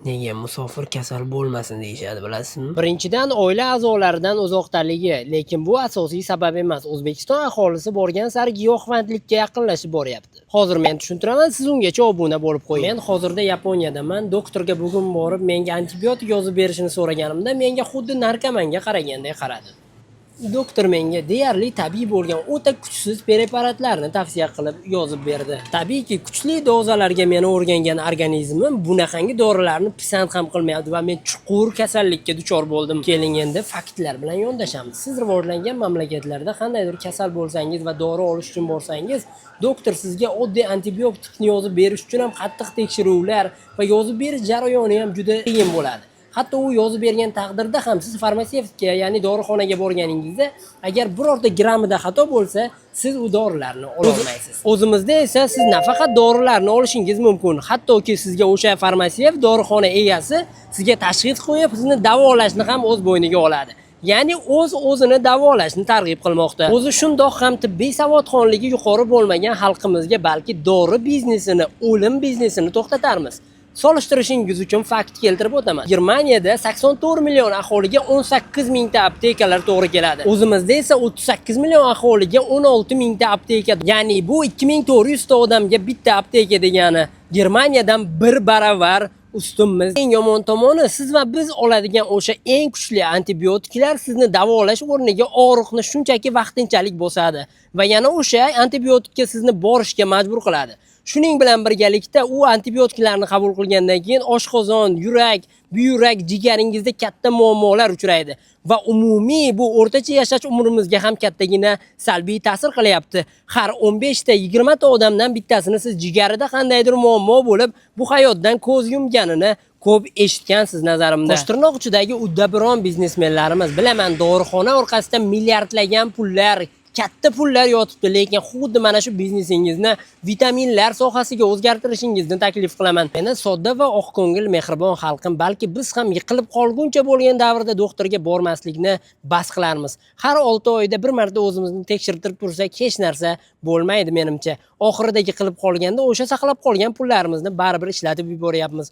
Nega musofir kasal bo'lmasin deyishadi, bilasizmi? Birinchidan, oila a'zolaridan uzoqdaligi, lekin bu asosiy sabab emas. O'zbekiston aholisi borgan sari giyohvandlikka yaqinlashib boryapti. Hozir men tushuntiraman, siz ungacha obuna bo'lib qo'ying. Men hozirda Yaponiyadaman. Doktorga bugun borib, menga antibiotik yozib berishini so'raganimda, menga xuddi narkomanga qaraganday qaradi. Doktor menga deyarli tabiiy bo'lgan o'ta kuchsiz preparatlarni tavsiya qilib yozib berdi. Tabiiyki, kuchli dozalarga meni o'rgangan organizmim bunaqangi dorilarni pisand ham qilmayapti va men chuqur kasallikka duchor bo'ldim. Keling, endi faktlar bilan yondashamiz. Siz rivojlangan mamlakatlarda qandaydir kasal bo'lsangiz va dori olish uchun borsangiz, doktor sizga oddiy antibiotikni yozib berish uchun ham qattiq tekshiruvlar va yozib berish jarayoni ham juda qiyin bo'ladi. Hatto u yozib bergan taqdirda ham siz farmatsevtga, ya'ni dorixonaga borganingizda, agar birorta grammida xato bo'lsa, siz u dorilarni ololmaysiz. O'zimizda esa siz nafaqat dorilarni olishingiz mumkin, hattoki sizga o'sha farmatsevt, dorixona egasi sizga tashxis qo'yib, sizni davolashni ham o'z bo'yniga oladi. Ya'ni o'z o'zini davolashni targ'ib qilmoqda. O'zi shundoq ham tibbiy savodxonligi yuqori bo'lmagan xalqimizga balki dori biznesini, o'lim biznesini to'xtatarmiz. Solishtirishingiz uchun fakt keltirib o'taman. Germaniyada 84 million aholiga 18 mingta aptekalar to'g'ri keladi. O'zimizda esa 38 million aholiga 16 mingta apteka. Ya'ni bu 2400 ta odamga bitta apteka degani. Germaniyadan bir baravar ustunmiz. Eng yomon tomoni, siz va biz oladigan o'sha eng kuchli antibiotiklar sizni davolash o'rniga og'riqni shunchaki vaqtinchalik bosadi va yana o'sha antibiotikka sizni borishga majbur qiladi. Shuning bilan birgalikda u antibiotiklarni qabul qilgandan keyin oshqozon, yurak, buyrak, jigaringizda katta muammolar uchraydi va umumiy bu o'rtacha yashash umrimizga ham kattagina salbiy ta'sir qilyapti. Har 15 ta, 20 ta odamdan bittasini siz jigarida qandaydir muammo bo'lib, bu hayotdan ko'z yumganini ko'p eshitgansiz nazarimda. Qo'shtirnoq ichidagi uddaburon biznesmenlarimiz, bilaman, dorixona orqasida milliardlagan pullar, katta pullar yotibdi, lekin xuddi mana shu biznesingizni vitaminlar sohasiga o'zgartirishingizni taklif qilaman. Meni sodda va oqko'ngil, mehribon xalqim, balki biz ham yiqilib qolguncha bo'lgan davrda doktorga bormaslikni bas qilarmiz. Har 6 oyda bir marta o'zimizni tekshirtirib tursak, hech narsa bo'lmaydi menimcha. Oxirida yiqilib qolganda o'sha saqlab qolgan pullarimizni baribir ishlatib yuboryapmiz.